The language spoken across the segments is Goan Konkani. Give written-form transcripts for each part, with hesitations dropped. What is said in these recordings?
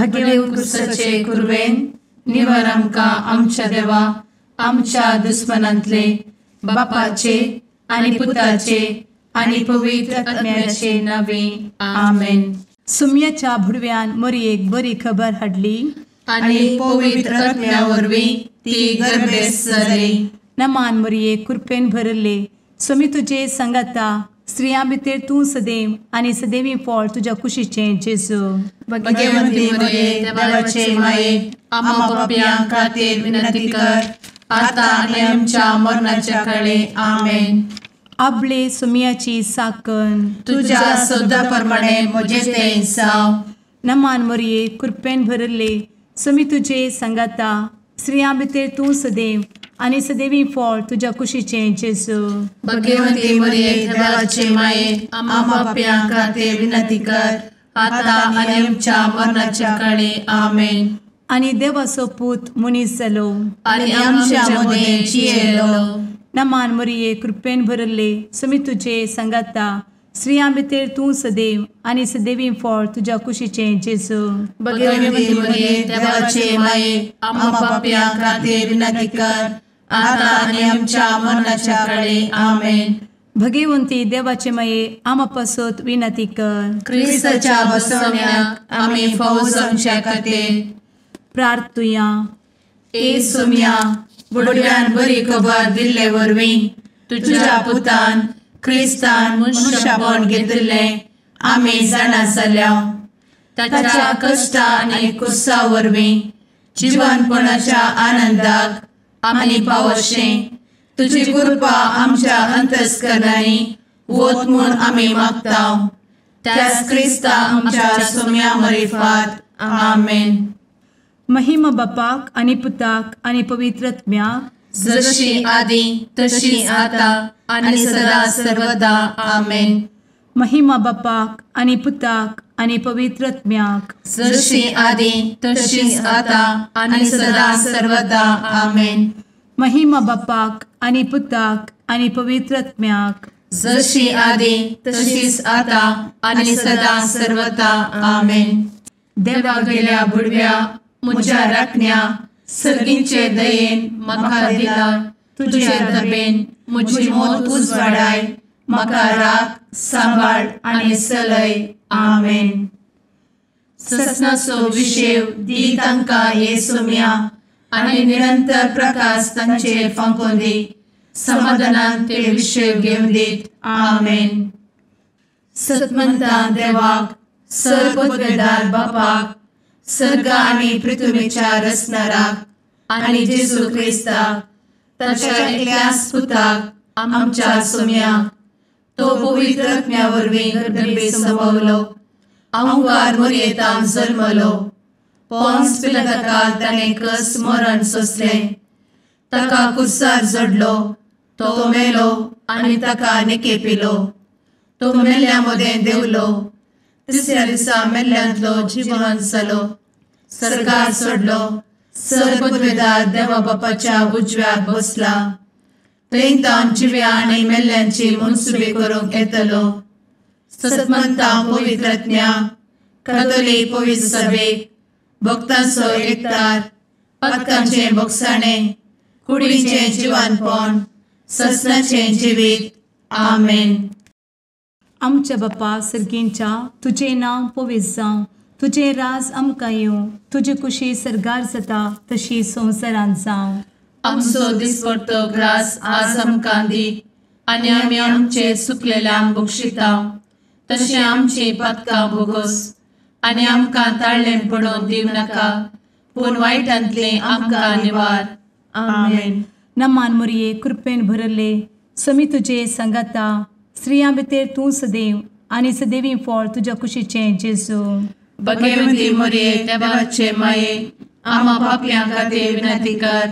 भगेव कुरवेन निवर आमकां आमच्या देवा आमच्या दुस्मनांतले बापाचे आनी पुताचे आनी पवित्र आत्म्याचे नावे आमेन. सुम्याच्या भुडव्यान मोरयेक बरी खबर हाडली आनी पवित्र आत्म्या वरवीं ती गर्भेस्त जाली. नमान मोरये, कृपेन भरले, स्वामी तुजे संगाता, स्त्रियां भितर तूं सदैव आनी सदैवी फळ तुज्या कुशीचें जेजू. भगवंती मोरये, देवाचे माये, आम्हा पापयां खातीर विनंती कर आता आनी आमच्या मरणाच्या काळे. आमेन. आपले सुम्याची साकन तुज्या सदा प्रमाणे म्हजें तें जावं. नमान मोरये, कृपेन भरले, स्वामी तुजे संगाता, स्त्रियां भितर तूं सदैव आनी सदैवी फळ तुज्या कुशीचें जेजू. भगवंती मोरये, देवाचे माये, आम्हा पापयां खातीर विनंती कर आता आनी आमच्या मरणाच्या काळे. आमेन. आनी देवाचो पूत मनीस जालो आनी आमच्या मदें जियेलो. नमान मोरये, कृपेन भरले, स्वामी तुजे संगाता, स्त्रियां भितर तूं सदैव आनी सदैवी फळ तुज्या कुशीचें जेजू. भगवंती मोरये, देवाचे माये, आम्हा पापयां खातीर विनंती कर आता आनी आमच्या मरणाच्या काळे. आमेन. भगवंती देवाचे माये, आम्हा पासत विनंती कर. क्रिस्ताच्या बसवण्याक आमी फावो जावच्या खातीर प्रार्थुया. ए सुम्या, बुडव्यान बरी खबर दिल्ले वरवीं तुज्या पुतान क्रिस्तान मनशापण घेतिल्लें आमी जाणा जाल्या. ताच्या कश्टा आनी कुसा वरवीं जिवनपणाच्या आनंदाक आमी पावशें तुजी कृपा आमच्या अंतस्करणांनी वत म्हूण आमी मागता. त्याच क्रिस्ता आमच्या सुम्या मरिफात. आमेन. महिमा बापाक आनी पुताक आनी पवित्र आत्म्याक, जशी आदी तशी आता आनी सदा सर्वदा. आमेन. महिमा बापाक आनी पुताक आनी पवित्र आत्म्याक, जशी आदी तशी आता आनी सदा सर्वदा. आमेन. महिमा बापाक आनी पुताक आनी पवित्र आत्म्याक, जशी आदी तशीच आता आनी सदा सर्वदा. आमेन. देवा गेल्या बुडव्या म्हज्या राखण्या सर्गींचे दयेन म्हाका दिला तुजे दबेन म्हजी मोत उजवाडाय, म्हाका राख सांबाळ आनी सलय. आमेन. ससनाचो विशेव दी तांकां हे सुम्या आनी निरंतर प्रकाश तांचेर फांकोवन दी, समाधानान ते विशेव घेवन दीत. आमेन. सतमंता देवाक, सर्वपदवेदार बापाक, सर्ग आनी पृथ्वीच्या रचणाराक आनी जेजू क्रिस्ताक ताच्या एकल्याच पुताक आमच्या सुम्याक, तो पवित्र आत्म्या वरवीं गर्भे संभवलो, अहंकार मोरयेतान जल्मलो, पोन्स पिलाताकाल ताणें कस मरण सोंसलें, ताका कुर्सार जडलो, तो मेलो आनी ताका निकेपिलो, तो मेल्ल्या मदें देंवलो, तिसऱ्या दिसा मेल्ल्यांतलो जिवन जालो, सर्गार सोडलो, सर्वपदवेदार देवा बापाच्या उजव्याक बसला, थंय तावन जिव्या आनी मेल्ल्यांची मनसुबी करूंक येतलो. सतमंता पवित्र आत्म्या, कातोलीक पवित्र सभेक, भक्तांचो एकतार, पातकांचें भोगसाणें, कुडीचें जिवानपण, ससनाचें जिवीत. आमेन. आमच्या बापा सर्गींच्या, तुजें नांव पवित्र जावं, तुजें राज आमकां येवं, तुजी कुशी सर्गार जाता तशी संवसारांत जावं. आमचो दिसपडतो ग्रास आज आमकां दी आनी आमी आमचे सुकलेल्यांक बक्षिता तशें आमची पातकां भोगोस आनी आमकां ताळ्ळें पडोवन दिवं नाका, पूण वायटांतलें आमकां निवार. आमेन. नमान मोरये, कृपेन भरले, स्वामी तुजे संगाता, स्त्रियां भितर तूं सदैव आनी सदैवी फळ तुज्या कुशीचें जेजू. भगवंती मोरये, देवाचे माये, आम्हा पापयां खातीर विनंती कर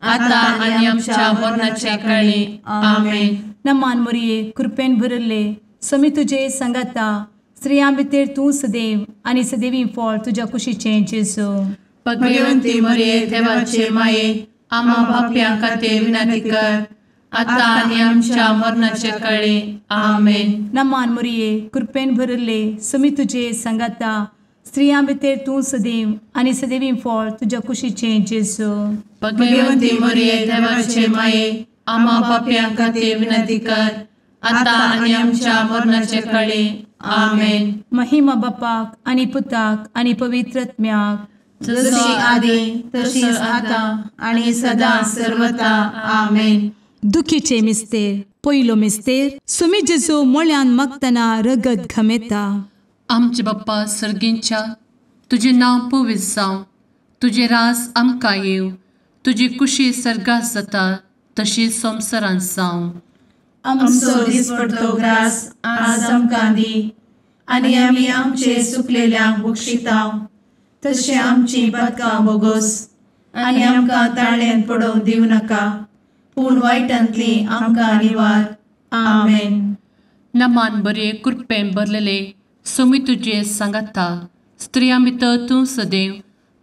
आता आनी आमच्या मरणाच्या काळी. आमेन. नमान मोरये, कृपेन भरले, स्वामी तुजे संगाता, स्त्रियां भितर तूं सदैव आनी सदैवी फळ तुज्या कुशीचें जेजू. भगवंती मोरये, देवाचे माये, आम्हा पापयां खातीर विनंती कर आता आनी आमच्या मरणाच्या काळी. आमेन. नमान मोरये, कृपेन भरले, स्वामी तुजे संगाता, स्त्रियां भितर तूं सदैव आनी सदैवी फळ तुज्या कुशीचें जेजू. भगवंती मरिये देवाचे माये, आम्हा पापयां खातीर विनंती कर, आतां आनी आमच्या मरणाचे कळे. आमेन. महिमा बापाक आनी पुताक आनी पवित्र आत्म्याक, जशी आदी तशीच आतां आनी सदां सर्वता. आमेन. दुखीचे मिस्तेर. पयलो मिस्तेर, सुमी जेजू मोळ्यान मागतना रगत घमेता. आमचे बाप्पा सर्गींच्या, तुजें नांव पवित्र जावं, तुजें रास आमकां येवं, तुजी कुशी सर्गात जाता तशी संवसारांत जावं. आमचो दिसपडतो ग्रास आज आमकां दी, आनी आमी आमचे सुकलेल्यांक बक्षिता तशें आमची पातकां बोगोस, आनी आमकां ताळ्यान पडोवंक दिवं नाका, पूण वायटांतली आमकां निवार. आमेन. नमान बरे कृपेन भरलेले सोमी तुजे सांगाता, स्त्रियां भितर तूं सदैव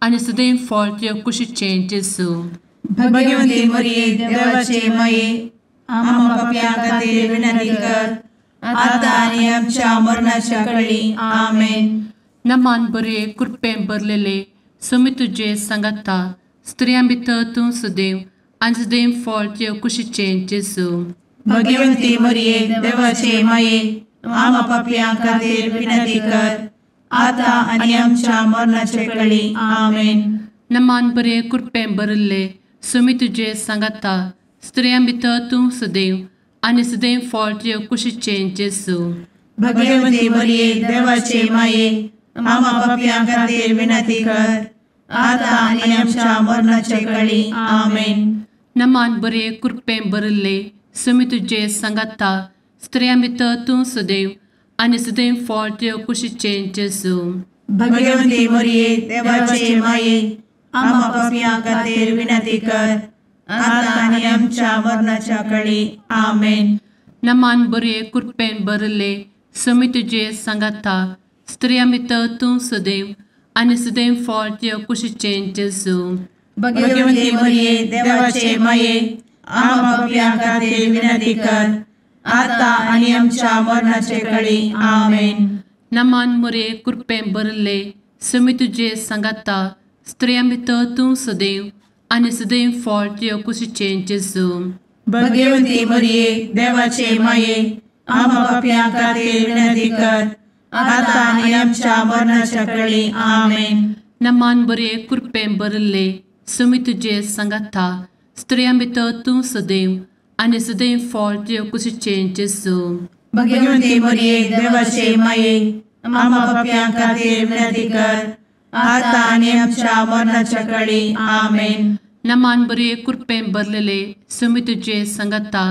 आनी सदैव फळ तुज्या कुशीचें जेजू. भगवंती मरिये देवाचे माये, आम्हा पापयां खातीर विनंती कर, आतां आनी आमच्या मरणाच्या कळी. आमेन. नमान बरे कृपेन भरलेले सोमी तुजे सांगाता, स्त्रियां भितर तूं सदैव आनी सदैव फळ तुज्या कुशीचें जेजू. भगवंती मरिये देवाचे माये, आम्हा पापयां खातीर विनंती कर, आतां आनी आमच्या मरणाचे कळी. आमेन. नमान बरे कृपेन भरिल्ले सोमी तुजे सांगाता, स्त्रियां भितर तूं सदैव आनी सदैव फळ तुज्या कुशीचें जेजू. भगवंती मरिये देवाचे माये, आम्हा पापयां खातीर विनंती कर, आतां आनी आमच्या मरणाचे कळी. आमेन. नमान बरे कृपेन भरिल्ले सोमी तुजे सांगाता, स्त्रियां भितर तूं सदैव आनी सदैव फळ तुज्या कुशीचें जेजू. भगवंती मरिये देवाचे माये, आम्हा पापयां खातीर विनंती कर, आतां आनी आमच्या मरणाच्या कळी. आमेन. नमान बरे कृपेन भरिल्ले सोमी तुजे सांगाता, स्त्रियां भितर तूं सदैव आनी सदैव फळ तुज्या कुशीचें जेजू. भगवंती मरिये देवाचे माये, आम्हा पापयां खातीर विनंती कर, आतां आनी आमच्या मरणाचे कळी. आमेन. नमान मरिये कृपेन भरिल्ले सोमी तुजे सांगाता, स्त्रियां भितर तूं सदैव आनी सदैव फळ तुज्या कुशीचें जेजू. भगवंती मरिये देवाचे माये, आम्हा पापयां खातीर विनंती कर, आतां आनी आमच्या मरणाच्या कळी. आमेन. नमान बरे कृपेन भरिल्ले सोमी तुजे सांगाता, स्त्रियां भितर तूं सदैव आनी सदैव फळ तुज्या कुशीचें जेजू. भगवंती मरिये देवाचे माये, आम्हा पापयां खातीर विनंती कर, आतां आनी आमच्या मरणाच्या कळी. आमेन. नमान बरे कृपेन भरलेले सोमी तुजे सांगाता,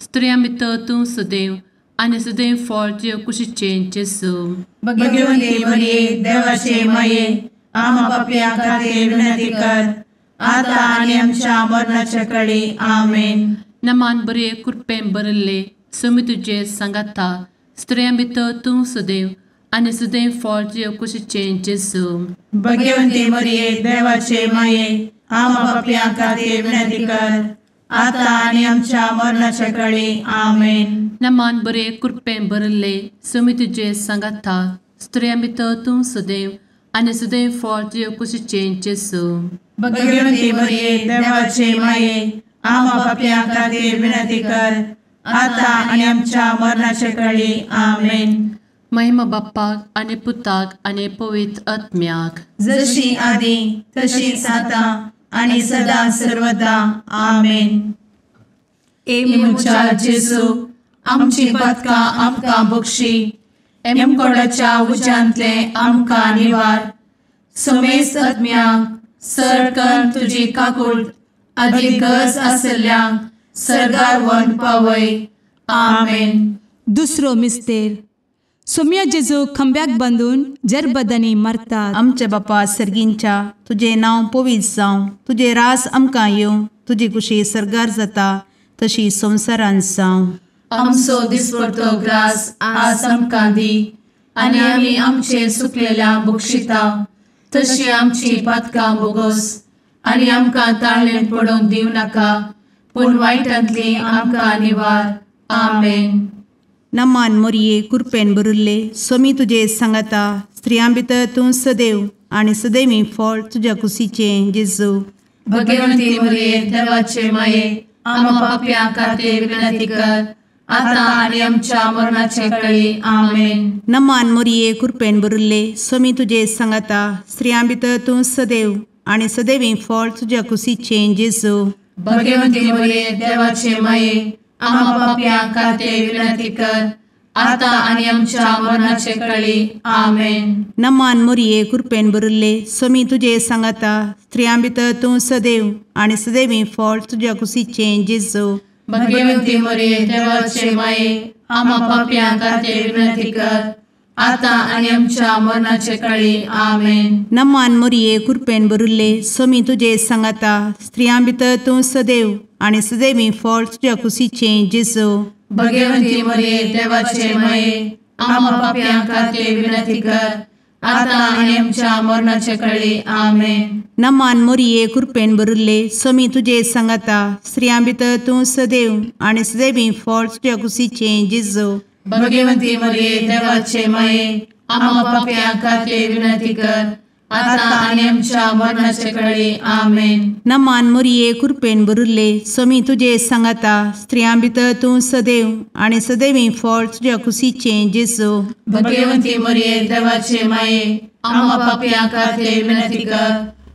स्त्रियां भितर तूं सदैव आनी सदैव फळ तुज्या कुशीचें जेजू. भगवंती मरिये देवाचे माये, आम्हा पापयां खातीर विनंती कर, आतां आनी आमच्या मरणाच्या कळी. आमेन. नमान बरे कृपेन भरिल्ले सोमी तुजे सांगाता, स्त्रियां भितर तूं सदैव आनी सदैव फळ तुज्या कुशीचें जेजू. भगवंती मरिये देवाचे माये, आम्हा पापयां खातीर विनंती कर, आतां आनी आमच्या मरणाच्या कळी. आमेन. नमान बरे कृपेन भरिल्ले सोमी तुजे सांगाता, स्त्रियां भितर तूं सदैव आनी सदैव फळ तुज्या कुशीचें जेजू. भगवंती मरिये देवाचे माये, आम्हा पापयां खातीर विनंती कर, आतां आनी आमच्या मरणाचे कळी. आमेन. महिमा बाप्पाक आनी पुताक आनी पवित्र आत्म्याक, जशी आदी तशीच आतां आनी सदां सर्वदा. आमेन. ए म्हज्या जेजू, आमची पातकां आमकां बक्षी, एमकोडाच्या उज्यांतले आमकां निवार, समेस्त आत्म्यांक सर कर तुजी काकूट आदी गरज आसल्ल्यांक सर्गार व्हरून पावय. आमेन. दुसरो मिस्तेर, सोम्या जेजू खांब्याक बांदून जरबदांनी मारतात. आमच्या बापा सर्गींच्या, तुजें नांव पवित्र जावं, तुजें रास आमकां येवं, तुजी कुशी सर्गार जाता तशी संवसारांत जावं. आमचो दिसपडतो ग्रास आज आमकां दी, आनी आमी आमचे सुकलेल्या बक्षिता तशी आमची पातकां बोगोस, आनी आमकां ताळ्ळेन पडोवंक दिवं नाका, पूण वायटांतली आमकां निवार. आमेन. नमान मोरये कृपेन भरिल्ले सोमी तुजे सांगाता, स्त्रियां भितर तूं सदैव आनी सदैवी फळ तुज्या कुशीचें जेजू। भगवंती मरिये देवाचे माये आम्हा पाप्यां खातीर विनंती कर आता आनी आमच्या मरणाचे वेळी। आमेन। नमान मोरये कृपेन भरिल्ले स्वामी तुजे सांगाता स्त्रियां भितर तूं सदैव आनी सदैवी फळ तुज्या कुशीचें जेजू। भगवंती मरिये देवाचे माये आम्हा पाप्यां खातीर विनंती कर आता आनी आमच्या मरणाचे वेळी। आमेन। नमान मोरये कृपेन भरिल्ले स्वामी तुजे सांगाता स्त्रियां भितर तूं सदैव आनी सदैवी फळ तुज्या कुशीचें जेजू। भगवंती मरिये देवाचे माये आम्हा पाप्यां खातीर विनंती कर आता आनी आमच्या मरणाचे वेळी। आमेन। नमान मोरये कृपेन भरिल्ले स्वामी तुजे सांगाता स्त्रियां भितर तूं सदैव आनी सदैवी फळ तुज्या कुशीचें जेजू। भगवंती मरिये देवाचे माये आम्हा पाप्यां खातीर विनंती कर आता आनी आमच्या मरणाचे वेळी। आमेन। नमान मोरये कृपेन भरिल्ले स्वामी तुजे सांगाता स्त्रियां भितर तूं सदैव आनी सदैवी फळ तुज्या कुशीचें जेजू। भगवंती मरिये देवाचे माये आम्हा पाप्यां खातीर विनंती कर आता आनी आमच्या मरणाचे वेळी। आमेन। नमान मोरये कृपेन भरिल्ले स्वामी तुजे सांगाता स्त्रियां भितर तूं सदैव आनी सदैवी फळ तुज्या कुशीचें जेजू। भगवंती मरिये देवाचे माये आम्हा पाप्यां खातीर विनंती कर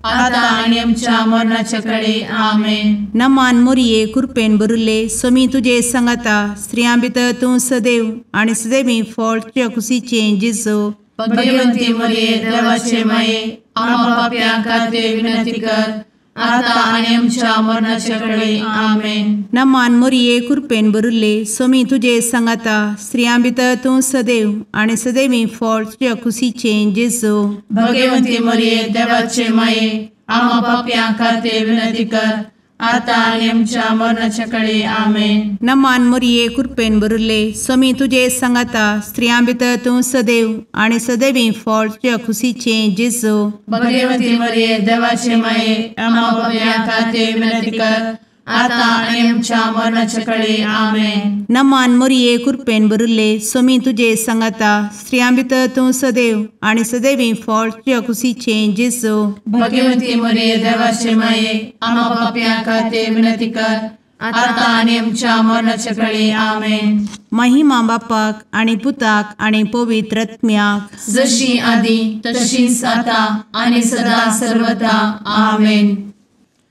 आता आनी आमच्या मरणाचे वेळी। आमेन। नमान मोरये कृपेन भरिल्ले स्वामी तुजे सांगाता स्त्रियां भितर तूं सदैव आनी सदैवी फळ तुज्या कुशीचें जेजू। भगवंती मरिये देवाचे माये आम्हा पाप्यां खातीर विनंती कर आता आनी आमच्या मरणाचे वेळी। आमेन। नमान मोरये कृपेन भरिल्ले स्वामी तुजे सांगाता स्त्रियां भितर तूं सदैव आनी सदैवी फळ तुज्या कुशीचें जेजू। भगवंती मरिये देवाचे माये आम्हा पाप्यां खातीर विनंती कर आता आनी आमच्या मरणाचे वेळी। आमेन। नमान मोरये कृपेन भरिल्ले स्वामी तुजे सांगाता स्त्रियां भितर तूं सदैव आनी सदैवी फळ तुज्या कुशीचें जेजू। भगवंती मरिये देवाचे माये आम्हा पाप्यां खातीर विनंती कर आता आनी आमच्या मरणाचे वेळी। आमेन। नमान मोरये कृपेन भरिल्ले स्वामी तुजे सांगाता स्त्रियां भितर तूं सदैव आनी सदैवी फळ तुज्या कुशीचें जेजू। भगवंती मरिये देवाचे माये आम्हा पाप्यां खातीर विनंती कर आता आनी आमच्या मरणाचे वेळी। आमेन। महिमा बापाक आनी पुताक आनी पवित्र आत्म्याक जशी आदी तशीच आता आनी सदा सर्वदा। आमेन।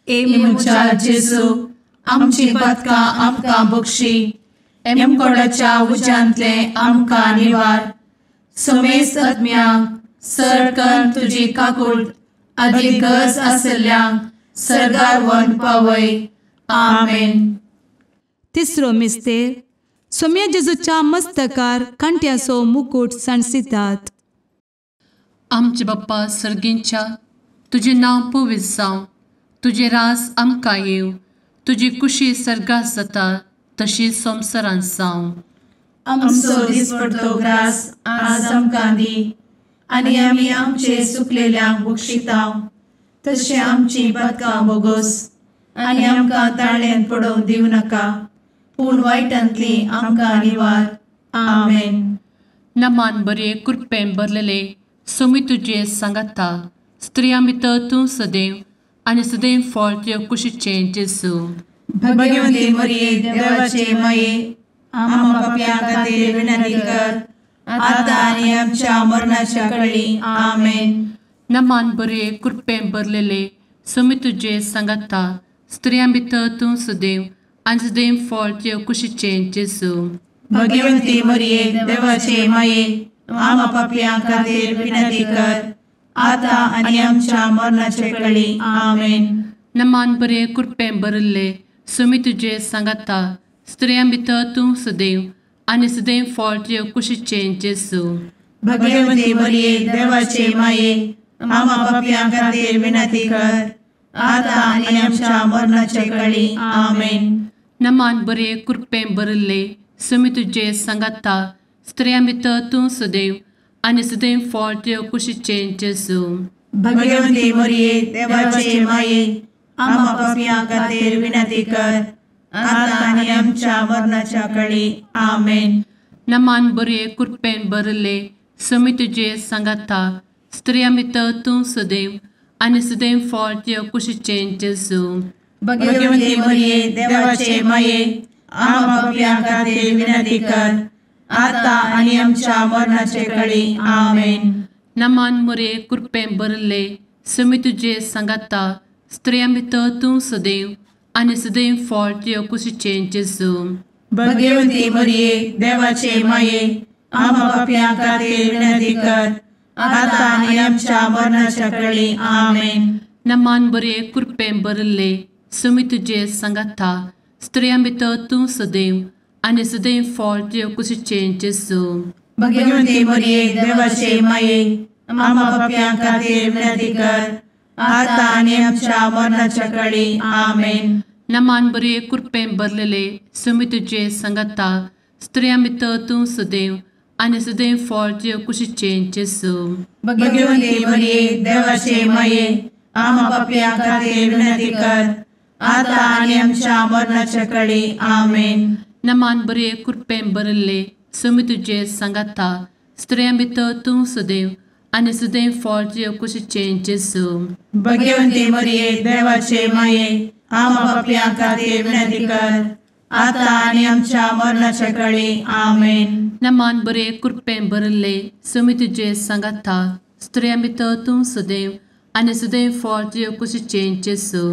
ए म्हज्या जेजू आमची पातकां आमकां बक्षी एमकोडाच्या उज्यांतले आमकां निवार समेस्त आत्म्यांक सरकन तुजी काकूट आदी गरज आशिल्ल्यांक सर्गार व्हरून पावय। आमेन। तिसरो मिस्तेर सोम्या जेजूच्या मस्तकार कांट्याचो मुकूट सांडसितात। आमचे बाप्पा सर्गींच्या तुजें नांव पवित्र जावं, तुजें राज आमकां येवं, तुजी कुशी सर्गात जाता तशी संवसारांत जावं। आमचो दिसपडतो ग्रास आज आमकां दी आनी आमी आमचे सुकलेल्यांक बक्षिता तशें आमची पातकां बोगोस आनी आमकां ताळ्यान पडोवंक दिवं नाका पूण वायटांतली आमकां निवार। आमेन। नमान बरे कृपेन भरलेले स्वामी तुजे सांगाता स्त्रियां भितर तूं सदैव आनी सदैव फळ तुज्या कुशीचें जेजू। भगवंती मरिये देवाचे माये आम्हा पाप्यां खातीर विनंती कर आता आनी आमच्या मरणाच्या वेळी। आमेन। नमान बरे कृपेन भरलेले स्वामी तुजे सांगाता स्त्रियां भितर तूं सदैव आनी सदैव फळ तुज्या कुशीचें जेजू। भगवंती मरिये देवाचे माये आम्हा पाप्यां खातीर विनंती कर आता आनी आमच्या मरणाचे वेळी। आमेन। नमान बरे कृपेन भरिल्ले स्वामी तुजे सांगाता स्त्रियां भितर तूं सदैव आनी सदैव फळ तुज्या कुशीचें जेजू। भगवंती मरिये देवाचे माये आम्हा पाप्यां खातीर विनंती कर आता आनी आमच्या मरणाचे वेळी। आमेन। नमान बरे कृपेन भरिल्ले स्वामी तुजे सांगाता स्त्रियां भितर तूं सदैव आनी सदैव फळ तुज्या कुशीचें जेजू। भगवंती मरिये देवाचे माये आम्हा पाप्यां खातीर विनंती कर आता आनी आमच्या मरणाच्या वेळी। आमेन। नमान बरे कृपेन भरिल्ले समी तुजे सांगाता स्त्रियां भितर तूं सदैव आनी सदैव फळ तुज्या कुशीचें जेजू. भगवती मरिये देवाचे माये आम्हा पाप्यां खातीर विनंती कर आता आनी आमच्या मरणाचे कळी. आमेन. नमान मोरये कृपेन भरिल्ले समी तुजे सांगाता स्त्रियां भितर तूं सदैव आनी सदैव फळ तुज्या कुशीचें जेजू. भगवती मरिये देवाचे माये आम्हा पाप्यां खातीर विनंती कर आता आनी आमच्या मरणाच्या कळी. आमेन. नमान बरे कृपेन भरिल्ले समी तुजे सांगाता स्त्रियां भितर तूं सदैव आनी सदैव फळ तुज्या कुशीचें जेजू. भगवती मरिये देवाचे माये आम्हा पाप्यां खातीर विनंती कर आता आनी आमच्या मरणाच्या कळी. आमेन. नमान बरे कृपेन भरलेले समी तुजे सांगाता स्त्रियां भितर तूं सदैव आनी सदैव फळ तुज्या कुशीचें जेजू. भगवती मरिये देवाचे माये आम्हा पाप्यां खातीर विनंती कर आता आनी आमच्या मरणाच्या कळी. आमेन. नमान बरे कृपेन भरिल्ले समी तुजे सांगाता स्त्रियां भितर तूं सदैव आनी सदैव फळ तुज्या कुशीचें जेजू. भगवती मरिये देवाचे माये आम्हा पाप्यां खातीर विनंती कर आता आनी आमच्या मरणाच्या कळी. आमेन. नमान बरे कृपेन भरिल्ले समी तुजे सांगाता स्त्रियां भितर तूं सदैव आनी सदैव फळ तुज्या कुशीचें जेजू.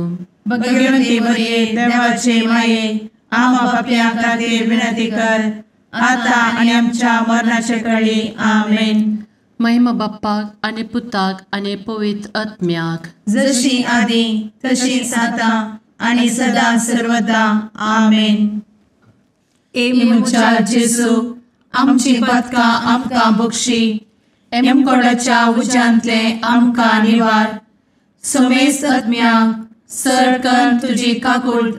भगवती मरिये देवाचे माये आम्हा पाप्यां खातीर विनंती कर आता आनी आमच्या मरणाच्या कळी. आमेन. महिमा बाप्पाक आनी पुताक आनी पवित्र आत्म्याक, जशी आदी तशीच आता आनी सदा सर्वदा. आमेन. ए म्हज्या जेजू आमची पातकां आमकां बक्षी, एमकोडाच्या उज्यांतले आमकां निवार, समेस्त आत्म्यांक सरकन तुजी काकूट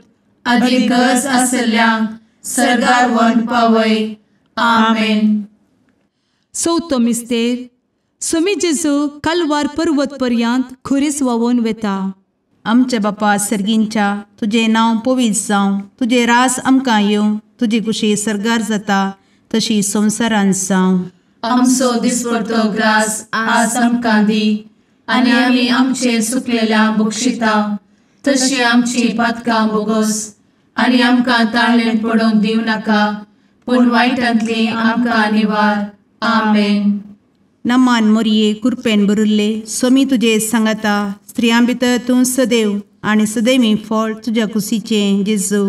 आदी गरज आसल्ल्यांक सर्गार व्हरून पावय. आमेन. चवथो मिस्तेर स्वामी जेजू कालवार पर्वत पर्यंत खुरीस व्हांवून वेता. आमच्या बापा सर्गींच्या तुजें नांव पवित्र जावं, तुजें राज आमकां येवं, तुजी कुशी सर्गार जाता तशी संवसारांत जावं. आमचो दिसपडतो ग्रास आज आमकां दी आनी आमी आमचे सुकलेल्या बक्षिता तशी आमची पातकां बोगोस आनी आमकां ताळेन पडोवंक दिवं नाका, पूण वायटांतली आमकां निवार. आमेन. नमान मोरये कृपेन भरिल्ले स्वामी तुजे सांगाता स्त्रियां भितर तूं सदैव आनी सदैवी फळ तुज्या कुशीचें जेजू.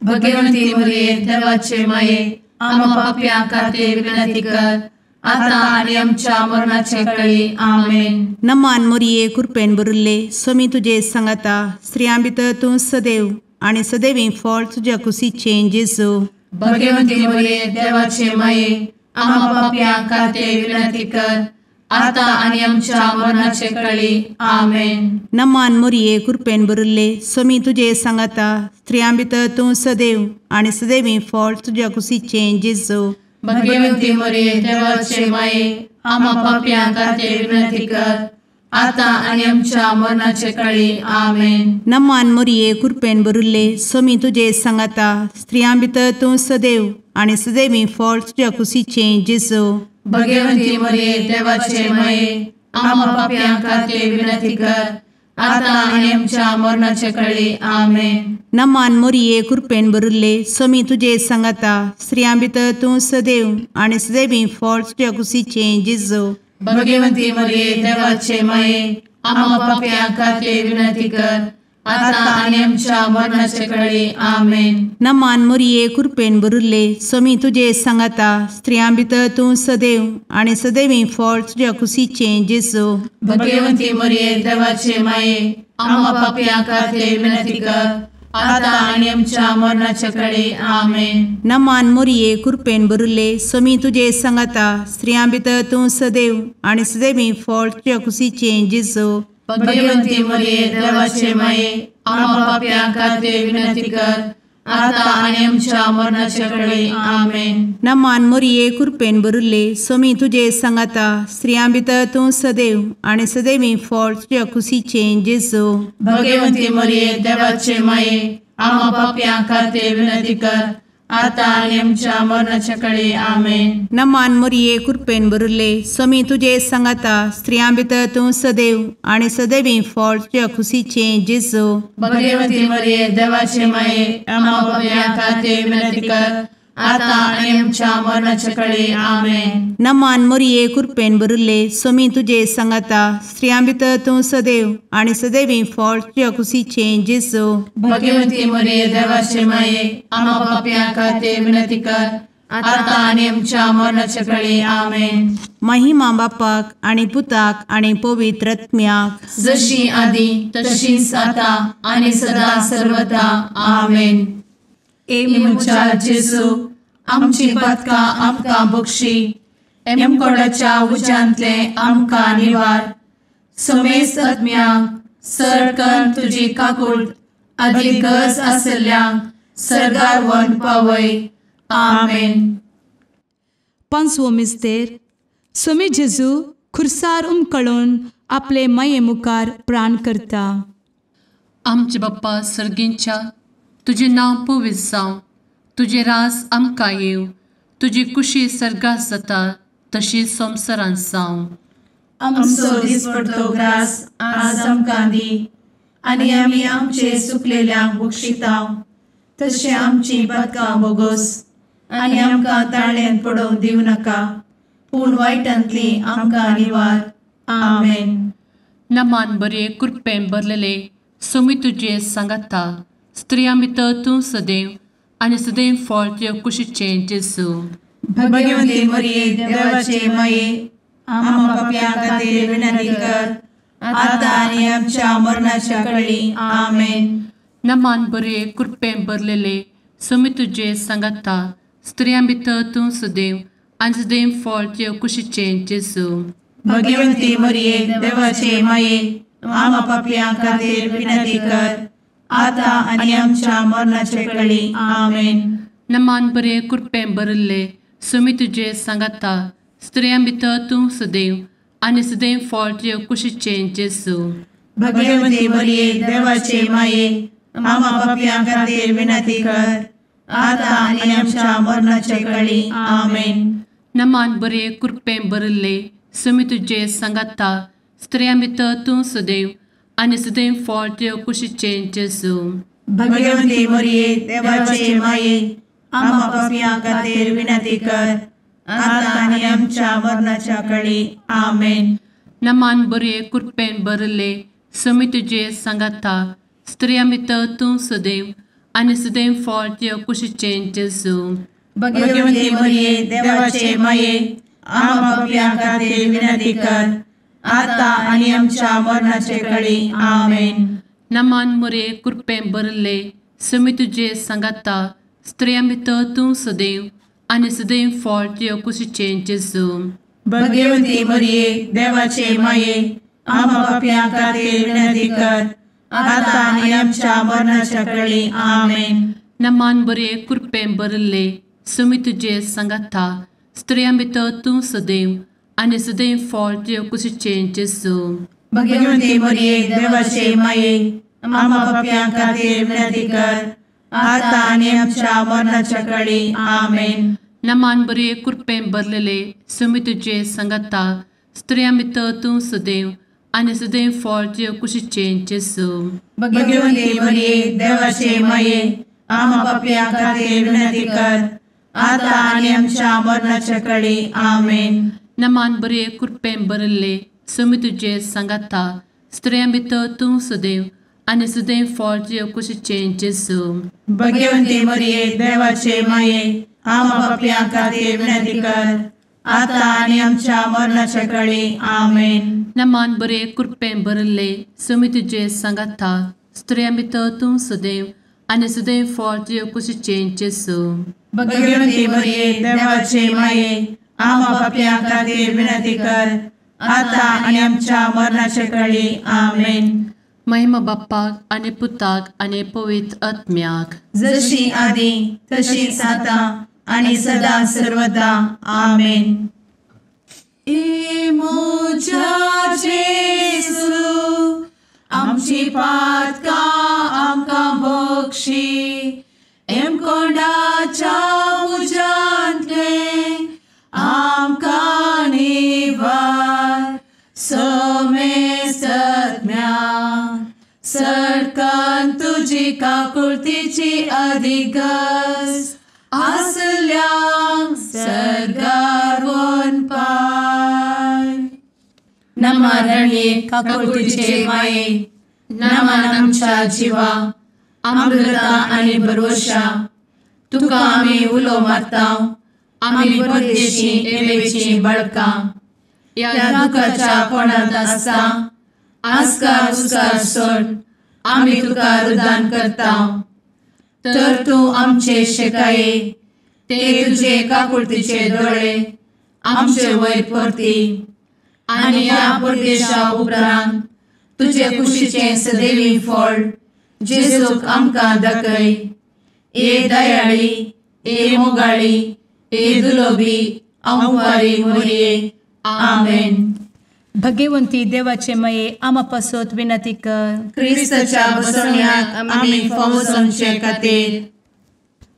भगवंती मोरये देवाचे माये आम्हा पाप्यां खातीर विनंती कर आता आनी आमच्या मरणाचे कळी. आमेन. नमान मोरये कृपेन भरिल्ले स्वामी तुजे सांगाता स्त्रियां भितर तूं सदैव आनी सदैवी फळ तुज्या कुशीचें जेजू. भगवंती मोरये देवाचे माये आम्हा पाप्यां खातीर विनंती कर आता आनी आमच्या मरणाचे कळी. आमेन. नमान मोरये कृपेन भरिल्ले स्वामी तुजे सांगाता स्त्रियां भितर तूं सदैव आनी सदैवी फळ तुज्या कुशीचें जेजू. भगवंती मोरये देवाचे माये आम्हा पाप्यां खातीर विनंती कर आता आनी आमच्या मरणाचे कळी. आमेन. नमान मोरये कृपेन भरिल्ले स्वामी तुजे सांगाता स्त्रियां भितर तूं सदैव आनी सदैवी फळ तुज्या कुशीचें जेजू. भगवंती मोरये देवाचे माये आम्हा पाप्यां खातीर विनंती कर आता आनी आमच्या मरणाचे कळी. आमेन. नमान मोरये कृपेन भरिल्ले स्वामी तुजे सांगाता स्त्रियां भितर तूं सदैव आनी सदैवी फळ तुज्या कुशीचें जेजू. भगवंती मोरये देवाचे माये आम्हा पाप्यां खातीर विनंती कर आता आनी आमच्या मरणाचे कळी. आमेन. नमान मोरये कृपेन भरिल्ले स्वामी तुजे सांगाता स्त्रियां भितर तूं सदैव आनी सदैवी फळ तुज्या कुशीचें जेजू. भगवंती मोरये देवाचे माये आम्हा पाप्यां खातीर विनंती कर आता आनी आमच्या मरणाचे कळी. आमेन. नमान मोरये कृपेन भरिल्ले स्वामी तुजे सांगाता स्त्रियां भितर तूं सदैव आनी सदैवी फळ तुज्या कुशीचें जेजू. भगवंती मोरये देवाचे माये आम्हा पाप्यां खातीर विनंती कर आता आनी आमच्या मरणाचे कळी. आमेन. नमान मोरये कृपेन भरिल्ले स्वामी तुजे सांगाता स्त्रियां भितर तूं सदैव आनी सदैवी फळ तुज्या कुशीचें जेजू. भगवंती मोरये देवाचे माये आम्हा पाप्यां खातीर विनंती कर आतां आनी आमच्या मरणाच्या कळे आमेन. नमान मोरये कृपेन भरिल्ले स्वामी तुजे सांगाता स्त्रियां भितर तूं सदैव आनी सदैवी फळ तुज्या खुशीचें जेजू. भगवती मरिये देवाचे माये आम्हा पाप्यां खातीर विनंती कर आतां आनी आमच्या मरणाच्या कळे आमेन. नमान मोरये कृपेन भरिल्ले स्वामी तुजे सांगाता स्त्रियां भितर तूं सदैव आनी सदैवी फळ तुज्या खुशीचें जेजू. भगवती मरिये देवाचे माये आम्हा पाप्यां खातीर विनंती कर आतां आनी आमच्या मरणाच्या कळे आमेन. महिमा बापाक आनी पुताक आनी पवित्र आत्म्याक जशी आदी तशीच आतां आनी सदा सर्वदा आमेन. ए म्हज्या जेजू आमची पातकां आमकां बक्षी एमकोडाच्या उज्यांतले आमकां निवार समेस्त आत्म्यांक सरकन तुजी काकूट आदी गरज आशिल्ल्यांक सर्गार व्हरून पावय आमेन. पांचवो मिस्तेर स्वामी जेजू खुर्सार उमकळून आपले माये मुखार प्राण करता. आमचे बाप्पा सर्गींच्या तुजें नांव पवित्र जावं, तुजें राज आमकां येवं, तुजी कुशी सर्गात जाता तशी संवसारांत जावं. आमचो दिसपडतो ग्रास आज आमकां दी आनी आमी आमचे चुकलेल्यांक बक्षिता तशें आमची पातकां बोगोस आनी आमकां ताळ्यांत पडोवंक दिवं नाका पूण वायटांतली आमकां निवार आमेन. नमान बरे कृपेन भरलेले स्वामी तुजे सांगाता स्त्रियां भितर तूं सदैव आनी सदैव फळ तुज्या कुशीचें जेजू. भगवती मरिये देवाचे माये आम्हा पाप्यां खातीर विनंती कर आतां आनी आमच्या मरणाच्या कळी आमेन. नमान बरे कृपेन भरलेले स्वामी तुजे सांगाता स्त्रियां भितर तूं सदैव आनी सदैव फळ तुज्या कुशीचें जेजू. भगवती मरिये देवाचे माये आम्हा पाप्यां खातीर विनंती कर आतां आनी आमच्या मरणाच्या कळी आमेन. नमान बरे कृपेन भरिल्ले स्वामी तुजे सांगाता स्त्रियां भितर तूं सदैव आनी सदैव फळ तुज्या कुशीचें जेजू. भगवती मरिये देवाचे माये आम्हा पाप्यां खातीर विनंती कर आतां आनी आमच्या मरणाच्या कळी आमेन. नमान बरे कृपेन भरिल्ले स्वामी तुजे सांगाता स्त्रियां भितर तूं सदैव आनी सदैव फळ तुज्या कुशीचें जेजू. भगवती मरिये देवाचे माये आम्हा पाप्यां खातीर विनंती कर आतां आनी आमच्या मरणाच्या कळी आमेन. नमान बरे कृपेन भरिल्ले स्वामी तुजे सांगाता स्त्रियां भितर तूं सदैव आनी सदैव फळ तुज्या कुशीचें जेजू. भगवती मरिये देवाचे माये आम्हा पाप्यां खातीर विनंती कर आतां आनी आमच्या मरणाचे कळी आमेन. नमान मरिये कृपेन भरिल्ले स्वामी तुजे सांगाता स्त्रियां भितर तूं सदैव आनी सदैव फळ तुज्या कुशीचें जेजू. भगवती मरिये देवाचे माये आम्हा पाप्यां खातीर विनंती कर आतां आनी आमच्या मरणाच्या कळी आमेन. नमान बरे कृपेन भरिल्ले स्वामी तुजे सांगाता स्त्रियां भितर तूं सदैव आनी सदैव फळ तुज्या कुशीचें जेजू. भगवती मरिये देवाचे माये आम्हा पाप्यां खातीर विनंती कर आतां आनी आमच्या मरणाच्या कळी आमेन. नमान बरे कृपेन भरलेले स्वामी तुजे सांगाता स्त्रियां भितर तूं सदैव आनी सदैव फळ तुज्या कुशीचें जेजू. भगवती मरिये देवाचे माये आम्हा पाप्यां खातीर विनंती कर आतां आनी आमच्या मरणाच्या कळी आमेन. नमान बरे कृपेन भरिल्ले स्वामी तुजे सांगाता स्त्रियां भितर तूं सदैव आनी सदैव फळ तुज्या कुशीचें जेजू. भगवती मरिये देवाचे माये आम्हा पाप्यां खातीर विनंती कर आतां आनी आमच्या मरणाच्या कळी आमेन. नमान बरे कृपेन भरिल्ले स्वामी तुजे सांगाता स्त्रियां भितर तूं सदैव आनी सदैव फळ तुज्या कुशीचें जेजू. भगवती मरिये देवाचे माये आम्हा पाप्यां खातीर विनंती कर आतां आनी आमच्या मरणाच्या कळी आमेन. महिमा बाप्पाक आनी पुताक आनी पवित्र आत्म्याक जशी आदी तशीच आतां आनी सदा सर्वदा आमेन. ए म्हज्या जेजू आमची पातकां आमकां बक्षी एमकोंडाच्या तुजी काकुळतीची अधिगस आसल्यांक सर्गार वनपाय. नमा रणये काकुळतीचे माये, नमन आमच्या जिवा, अमृता आनी भरवशा, तुका आमी उलो मारता, आमी परदेशी एवेची बळकां, ह्या दुखाच्या कोणांत आसता आस्कार उस्कार सोड आमी तुका रुदान करता. तर तूं आमचे शेकाये ते तुजे काकुळतीचे दोळे आमचे वयर परती आनी ह्या परदेशा उपरांत तुजे कुशीचें सदैवी फळ जेजूक आमकां दाखय. ए दयाळी, ए मोगाळी, ए दुलोबी अंवारी मोरये. आमेन. भगवंती देवाचे मये आमा पासत विनंती कर. क्रिस्ताच्या बसवण्याक आमी फावो जावचे खातीर.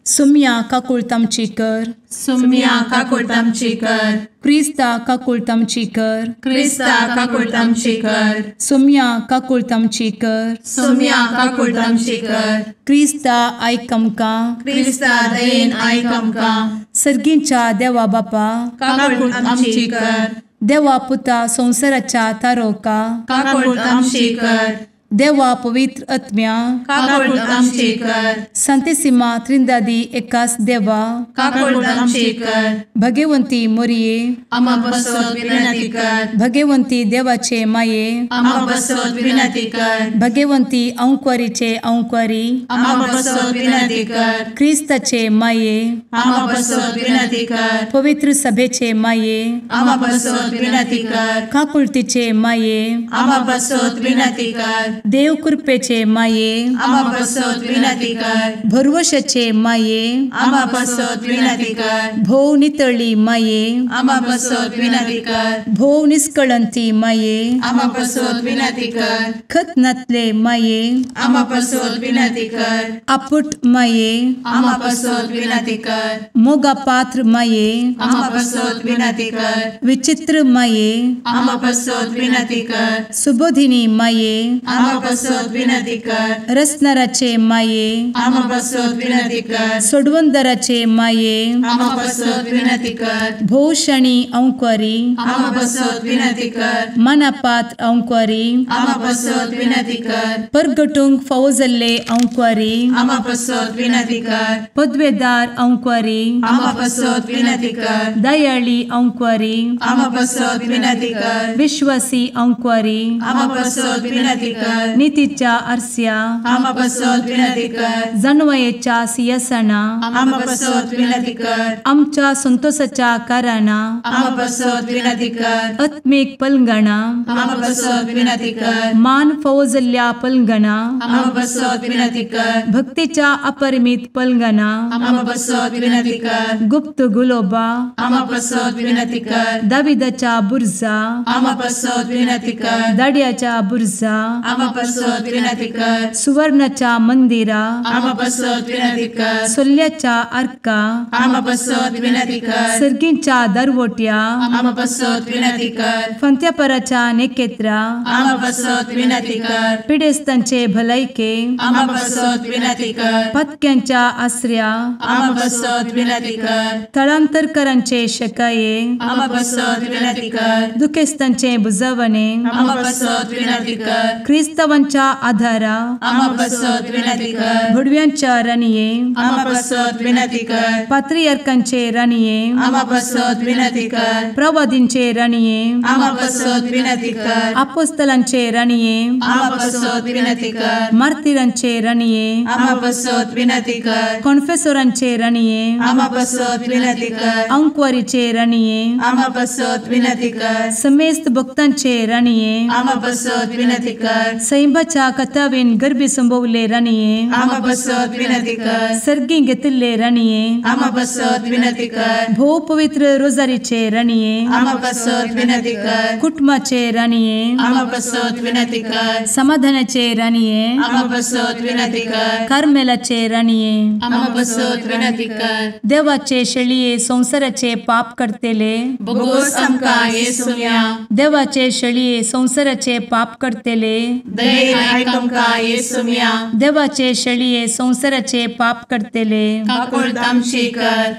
सुम्या काकुळत आमची कर. सुम्या काकुळत आमची कर. क्रिस्ता काकुळत आमची कर. क्रिस्ता काकुळत आमची कर. सुम्या काकुळत आमची कर. सुम्या काकुळत आमची कर. क्रिस्ता आयक आमकां. क्रिस्ता दयेन आयक आमकां. सर्गींच्या देवा बापा काकुळत आमची कर. देवा पुता संवसाराच्या तारोका काकुळत आमची कर. देवा पवित्र आत्म्या काकुळत आमची कर. संतेसिमा त्रिंदादी एकास देवा काकुळत आमची कर. भगवंती मोरये आमा पासत विनंती कर. भगवंती देवाचे माये आमा पासत विनंती कर. भगवंती अंकुरीचे अंकुरी आमा पासत विनंती कर. क्रिस्ताचे माये आमा पासत विनंती कर. पवित्र सभेचे माये आमा पासत विनंती कर. काकुळतीचे माये आमा पासत विनंती कर. देव कृपेचे माये आमा पासत विनंती कर. भरवशाचे माये आमा पासत विनंती कर. भोव नितळी माये आमा पासत विनंती कर. भोव निष्कळंती माये आमा पासत विनंती कर. खत नातले माये आमा पासत विनंती कर. आपुट माये आमा पासत विनंती कर. मोगा पात्र माये आमा पासत विनंती कर. विचित्र माये आमा पासत विनंती कर. सुबोधिनी माये आमा पासत विनंती कर. रसनाराचे माये आमा पासत विनंती कर. सोडवंदराचे माये आमा पासत विनंती कर. भोवशणी अंकुरी आमा पासत विनंती कर. मनापात्र अंकुरी आमा पासत विनंती कर. परगटूंक फावो जाल्ले अंकुरी आमा पासत विनंती कर. पदवेदार अंकुरी आमा पासत विनंती कर. दयाळी अंकुरी आमा पासत विनंती कर. विश्वासी अंकुरी आमा पासत विनंती कर. नितीच्या आरस्या आमा पासत विनंती कर. जानवयेच्या सिंहासना आमा पासत विनंती कर. आमच्या संतोषाच्या कारणा आमा पासत विनंती कर. आत्मीक पलंगणा आमा पासत विनंती कर. मान फावो जाल्ल्या पलंगणा आमा पासत विनंती कर. भक्तीच्या अपरिमित पलंगणा आमा पासत विनंती कर. गुप्त गुलोबा आमा पासत विनंती कर. दाविदाच्या बुर्जा आमा पासत विनंती कर. दाड्याच्या बुर्जा आमा पासत विनंती कर. सुवर्णाच्या मंदिरा आमा पासत विनंती कर. सोल्ल्याच्या आर्का आमा पासत विनंती कर. सर्गींच्या दरवट्या आमा पासत विनंती कर. फंत्यापराच्या नेकेत्रा आमा पासत विनंती कर. पिडेस्तांचे भलायके आमा पासत विनंती कर. पत्क्यांच्या आसऱ्या आमा पासत विनंती कर. थळांतरकरांचे शकाये आमा पासत विनंती कर. दुखेस्तांचे बुजवणे आमा पासत विनंती कर. क्रिस्तावांच्या आधारा आमा पासत विनंती कर. भुडव्यांच्या राणये आमा पासत विनंती कर. पात्रियार्कांचे राणये आमा पासत विनंती कर. प्रवादींचे राणये आमा पासत विनंती कर. आपोस्तलांचे राणये आमा पासत विनंती कर. मार्तिरांचे राणये आमा पासत विनंती कर. कॉन्फेसोरांचे राणये आमा पासत विनंती कर. अंकुवारीचे राणये आमा पासत विनंती कर. समेस्त भक्तांचे राणये आमा पासत विनंती कर. सैंबाच्या कथावेन गर्भी संभवले राणये आमा पासत विनंती कर. सर्गी घेतिल्ले राणये आमा पासत विनंती कर. भोव पवित्र रोजारीचे राणये आमा पासत विनंती कर. कुटुंबाचे राणये आमा पासत विनंती कर. समाधानाचे राणये आमा पासत विनंती कर. कार्मेलाचे राणये आमा पासत विनंती कर. देवाचे शेळये संवसाराचे पाप करतेले बोगोस आमकां येसुम्या देवाचे शेळये संवसाराचे पाप करतेले दयेन आयक आमकां येसुम्या. देवाचे शेळये संवसाराचे पाप करतले काकुळट आमची कर.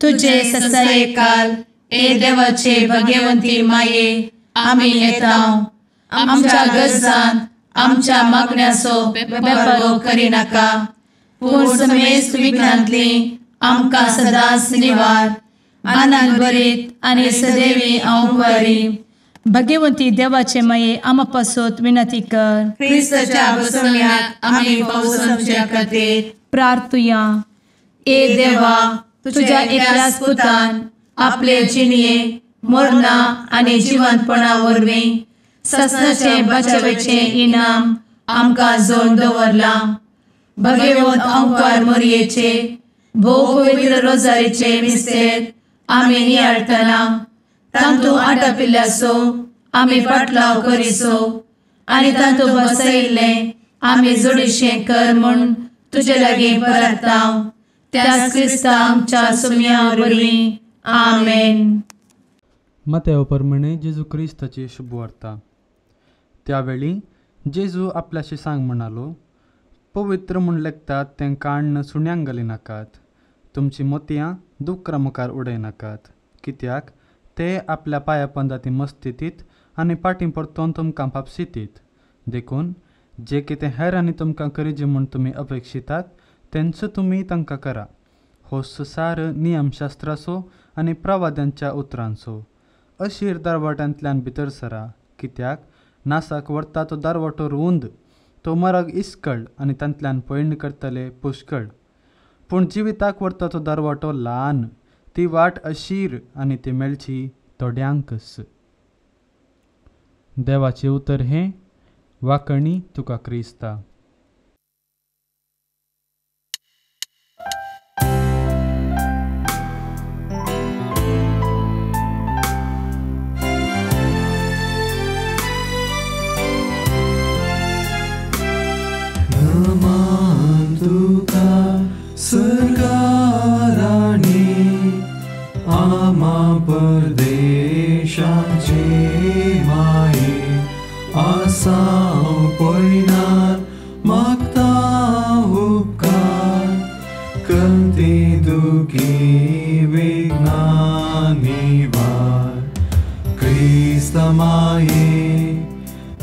तुजे ससायेकाल ए देवाचे भगवंती माये आमी येता आमच्या गरजान आमच्या मागण्याचो बेपर्वो करिनाका पूण समेस्त विघ्नांतली आमकां सदांच निवार. आनंद भरीत आनी सदैवी अंवकारी. भगवंती देवाचे माये आमा पासत विनंती कर. क्रिस्ताच्या बसवण्याक आमी पावसाच्या खातीर प्रार्थुया. ए देवा तुझ्या एकल्याच पुतान आपले जिणये मरणा आनी जिवंतपणा वरवीं ससनाचे बचावेचे इनाम आमकां जोड दवरलां. भगवंत अंकार मोरयेचे भोव पवित्र रोजारीचे मिस्तेर आमी नियाळटना तांतू आटापिल्ल्याचो आमी पाटलाव करिसो आनी तांतू बसयिल्लें आमी जोडीशें कर म्हूण तुजे लागीं परता त्याच क्रिस्ता आमच्या सुम्या वरवीं. आमेन. मतेव प्रमाणे जेजू क्रिस्ताची शुभवार्ता. त्यावेळी जेजू आपल्याशी सांग म्हणालो, पवित्र म्हूण लेखतात तें काण्ण सुण्यांक घालिनाकात, तुमची मोतयां दुकरा मुखार उडयनाकात, कित्याक ते आपल्या पांया पंदा ती मस्तितीत आनी पाटीं परतोन तुमकां फापसितीत. देखून जे कितें हेर आनी तुमकां करिजे म्हूण तुमी अपेक्षितात तेंच तुमी तांकां करा. हो संवसार नियमशास्त्राचो आनी प्रवाद्यांच्या उतरांचो. अशीर दारवाट्यांतल्यान भितर सरा, कित्याक नासाक व्हरता तो दारवाटो रूंद, तो मरग इस्कळ आनी तांतल्यान पयण करतले पुष्कळ. पूण जिविताक व्हरता तो दारवाटो ल्हान, ती वाट अशीर आनी ती मेळची थोड्यांकच. देवाचें उतर हें. वाकणी तुका क्रिस्ता. नमन तुका सरकाराणी आमा परदेशाचे माये आसाव पयनार मागता उपकार कंती दुखी विघ्ना निवार. क्रिस्ता माये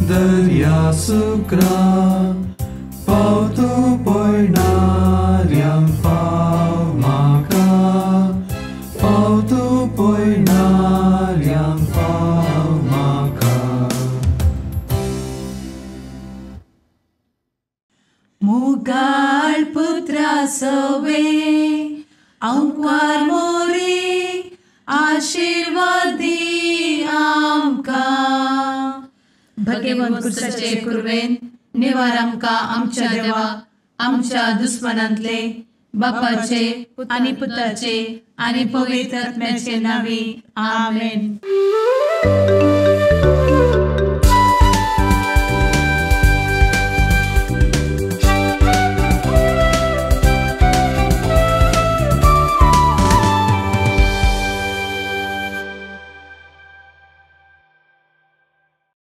दर्या सुक्रा पावतो पयणाऱ्यांक पाव म्हाका, पावतो पयणाऱ्यांक पाव म्हाका. मुगाळ पुत्रा सवे अंकार मोरे आशीर्वादी आमकां. भगवंत क्रिस्ताचे कुर्वेन निवार आमकां आमच्या देवा आमच्या दुस्मनांतले बापाचे आनी पुताचे आनी पवित्र आत्म्याचे नांवी. आमेन.